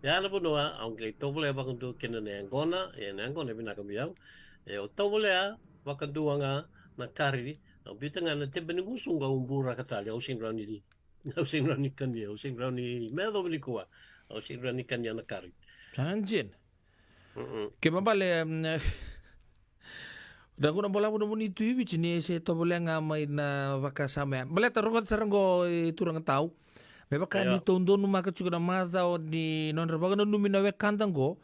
Ia na vanua au qai tovolea vakadua kina na yaqona, e na yaqona e vinaka vei au. E au tovolea vakadua ga na kari, au biuta ga na tebe ni gusuqu, au buraka tale, au sega ni rawa ni Au sega ni rawa ni kania, au sega ni rawa ni, me yacova nikua, au sega ni rawa ni kania na kari. Sa dina. Mm-mm. Kena ibalebale, mm, na gauna balavu nomuni tu i Viti ni se tovolea ga mai na vakasama ya. Baleta rogoca sara qo, e, turaga tau. Me vaka ni tou donumaka tiko na macawa ni nodra vakananumi na wekada qo,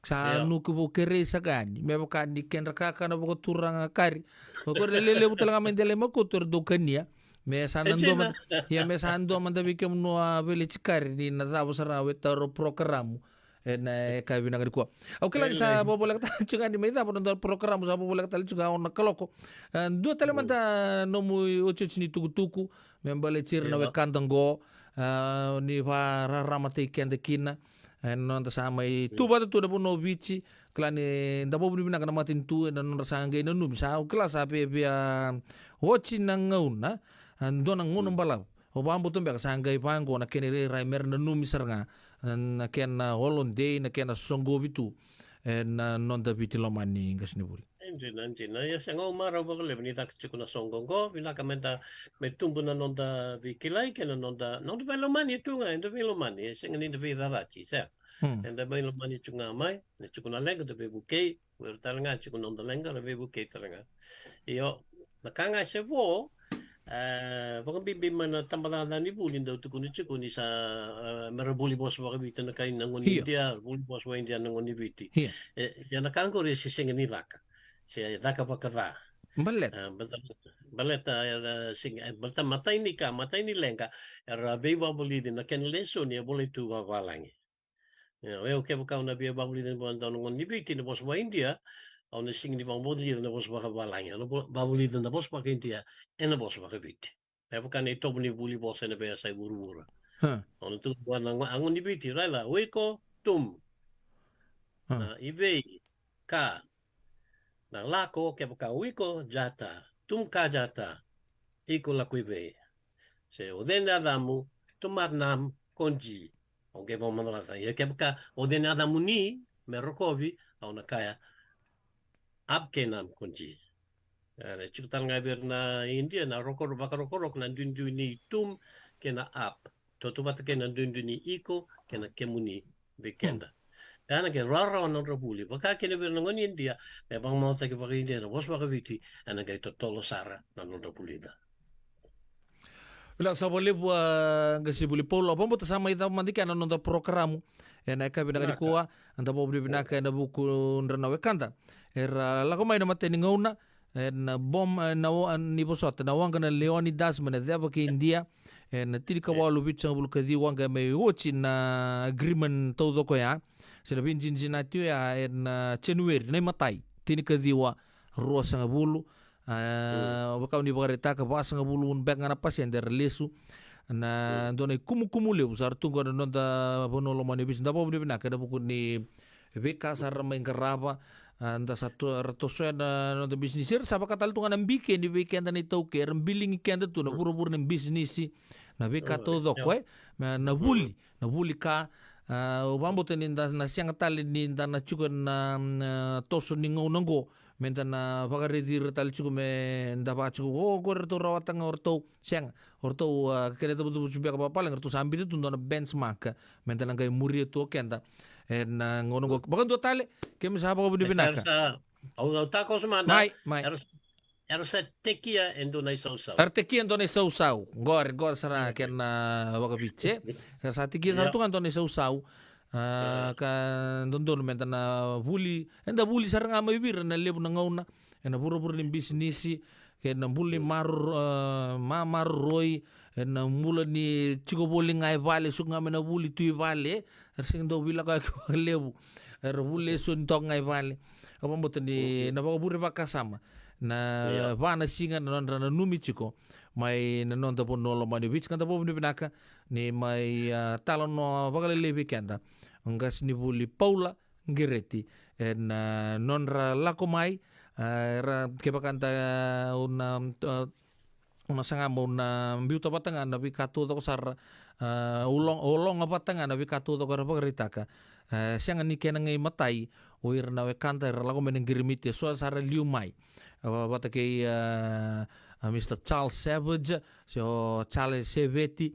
sa nuku vou kerei saka yani, me vaka ni kedra kakana vakaturaga kari. O koya era lelevu tale ga mai Delai Makoto era dau kania. Me sa na dua mada, ia me sa dua mada vei kemunu a veleti kari ni na cava sara e taro porokaramu. E na e ka vinaka nikua. Au kila ni sa vovoleka tale tiko ga ni mai cava na dua porokaramu sa vovoleka tale tiko ga ono na kaloko. E, dua tale mada nomu iotioti ni tukutuku me baleti ira na wekada qo. E, ni vakararamataki keda kina. E na noda sa mai tu vata tu na vanua o Viti, kila ni da vakavinavinaka na matanitu, e na nodra sa qai nanumi, sa au kila sa via, via oti na gauna, a, dua na gauna balavu. Au vakabauta beka sa qai vaqo na kena irairai me ra nanumi sara ga, a, na kena holiday, na kena soqovi tu, e na noda Viti lomani qasenivuli. E dina, e dina. Ia sega, au marau vakalevu ni caka tiko na soqo qo, vinaka me da, me tubu na noda veikilai kei na noda, noda veilomani tu ga, eda veilomani, e sega ni da veicacati, se. Hmm. Eda veilomani tu ga mai, ni tiko na leqa da veivukei, o ira tale ga tiko noda leqa, ra veivukei tale ga. Io, na ka ga se vo, e, vakabibi mai na tabacakacaka ni vuli dau tukuni tiko ni sa, e, me ra vuli vosa vakaviti na kai na gone ni Idia, vuli vosa vakaIdia na gone ni Viti. Ia. E, ia na ka qori e se sega ni caka. Se caka vakaca. Baleta. E, baleta, baleta, e, sega, e, baleta matai ni ka, matai ni leqa, era veivakavulici na kena lesoni e volai tu vavalagi. Ia, o yau kevaka au na via vakavulici na dua na gone ni Viti na vosa vakaIdia, Au na sega ni vakavavulica na vosa vakavalagi, au na vo-, vakavulica na vosa vakaIdia ena vosa vakaViti. Me vaka na itovo ni vuli vosa ena veiyasai vuravura. Huh. Au na tukuna vua na go-, a gone ni Viti, raica, o iko, tum. Huh. Na i vei, ka. Na lako, kevaka o iko, jata. Tum ka jata. Iko lako i vei. Se o cei na yacamu, tumar nam, konji. Au qai vakamacala tale. Ia kevaka o cei na yacamuni me rokovi, au na kaya, ap kei nam konji. E, e tiko tale ga vei ira na Idia na roko, vakarokoroko na duidui ni tum kei na ap. Tautauvata kei na duidui ni iko kei na kemuni vei keda. Hmm. E na qai rawarawa na nodra vuli. Vaka kina vei ira na gone ni Idia, me vakamacalataki vakaIdia na vosa vakaViti, e na qai totolo sara na nodra vulica. Vinaka sara vakalevu, a, qasenivuli Paula. Vakabauta sa mai cava mada i kea na noda porokaramu ena yakavi vinaka nikua. Eda vakavinavinaka ena vuku dra na wekada era lako mai na matai ni gauna ena bom, ena wa-, ni vosota, na waqa na Leonidas mai na ceva kei Idia. Ena tinikawalu vitusagavulu ka ciwa, qai mai oti na agreement taucoko ya. Se na veidinadinati oya ena January, na imatai, tinikaciwa, ruasagavulu. A, vaka au ni vakaraitaka, vasagavulu beka ga na pasede era lesu. Na dua na ikumukumu levu sa ra tu qo na noda vanua lomani o Viti. Da vakavinavinaka ena vuku ni veika sa ra mai qarava. A, da sa to-, ra tosoya na noda bisinisi. Era sa vaka tale tu ga na bikeni vei keda na iTaukei, era biligi keda tu na vuravura ni bisinisi. Na veika taucoko, e, na, na vuli, na vuli ka. A, au vakabauta ni da na sega tale ni da na tiko na, na toso ni gauna qo. Me da na vakaraici ira tale tiko me da vaka tiko, o, qori ratou rawata ga o ratou. Sega, o ratou, a, kena icavucavuti beka vakapalagi, ratou sa biuta tu dua na benchmark me da na qai muria tu o keda. Ena gauna qo, vakadua tale, keimami sa vakavinavinaka. Au, au takoso mada. Mai, mai. Era, era sa tekia e dua na isausau. Era tekia e dua na isausau. Qori, qori sara kena vakaviti, e. Era sa tekia sara tu ga e dua na isausau. A, ka dodonu me da na vuli, eda vuli sara ga mai vei ira na levu na gauna ena vuravura ni bisinisi, kei na bula ni maroro-, a, ma-, maroroi, ena bula ni tiko voli ga e vale, suka ga mai na vuli tu i vale, e. Era sega ni dau veilakoyaki vakalevu, era vuli eso ni toka ga i vale. Au vakabauta ni na vakavure vakasama na va na siga na nodra nanumi tiko mai na noda vanua lomani o Viti, ka da vakavinavinaka ni mai, a, talanoa vakalailai vei keda o qasenivuli Paula Qereti ena, a, nodra lako mai, a, era, kevaka da, a, au na, a, au na saga meu na biuta vata ga na veika taucoko sara, a, olo-, ologa vata ga na veika taucoko era vakaraitaka. A, sega ni kena qai matai o ira na wekada era lako mai na qirimiti, e so sara liu mai. A, va-, vata kei, a, a, Mister Charles Savage, se o Charles Seveti,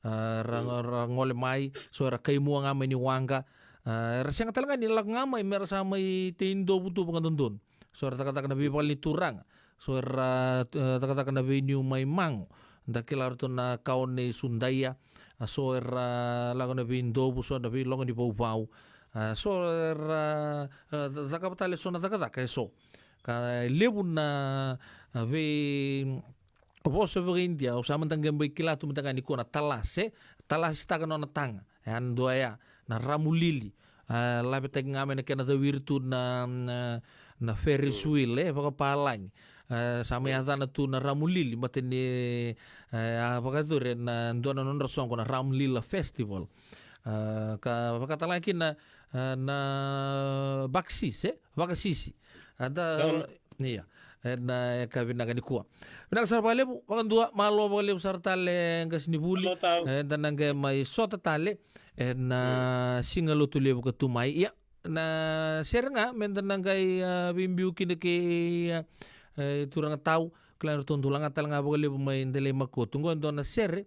a, ra, ra gole mai, so era kaimua ga mai ni waqa. A, era sega tale ga ni lako ga mai me ra sa mai tei dovu tu vakadodonu. So era cakacaka na veivale ni turaga. So era, e, cakacaka na veiniu mai Mago. Da kila ratou na kawa nei Sudaia. A, so era lako na veidovu, so na veiloga ni vauvau. A, so era, e, ca-, cakava tale so na cakacaka e so. Ka levu na, a, vei vosa vakaIdia, au sa mada qai bai kila tu mada ga nikua na talasi, e? Talasitaka nona taga. E a dua ya, na ramu lili. A, lavetaki ga mai na kena cawiri tu na, na, na Ferris wheel, e, vakapalagi. A, sa mai yacana tu na ramu lili, baleta ni, e, a vakayacori ena dua na nodra soqo na Ramlila Festival. A, ka vakatalega kina, a, na vakasisi, e? Vakasisi. A da, ia. Ena, e, ka vinaka nikua. Vinaka sara vakalevu, vakadua, malo vakalevu sara tale qasenivuli. Eda na qai mai sota tale ena, a, siga Lotulevu ka tu mai. Ia, na sere ga me da na qai, a, veibiu kina kei, a, e, turaga Tau, kila ni ratou dau lagata tale ga vakalevu mai Delai Makotu. Qo e dua na sere,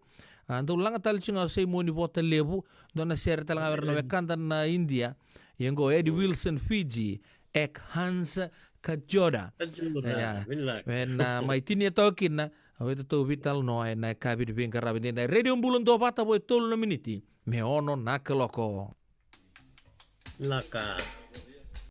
a, dau laga tale tiko ga o Saimoni Votalevu, dua na sere tale ga vei ira na wekada na Idia. Ia qo Eddie Wilson Fiji, Ek Hans Kajoda. Kajoda, ia. Vinaka. Ena, a, mai tinia toka kina, a, vei ratou veitalanoa ena yakavi ni veiqaravi edaidai. Radio Bula Duavata, vo e tolu na miniti me ono na kaloko. Vinaka.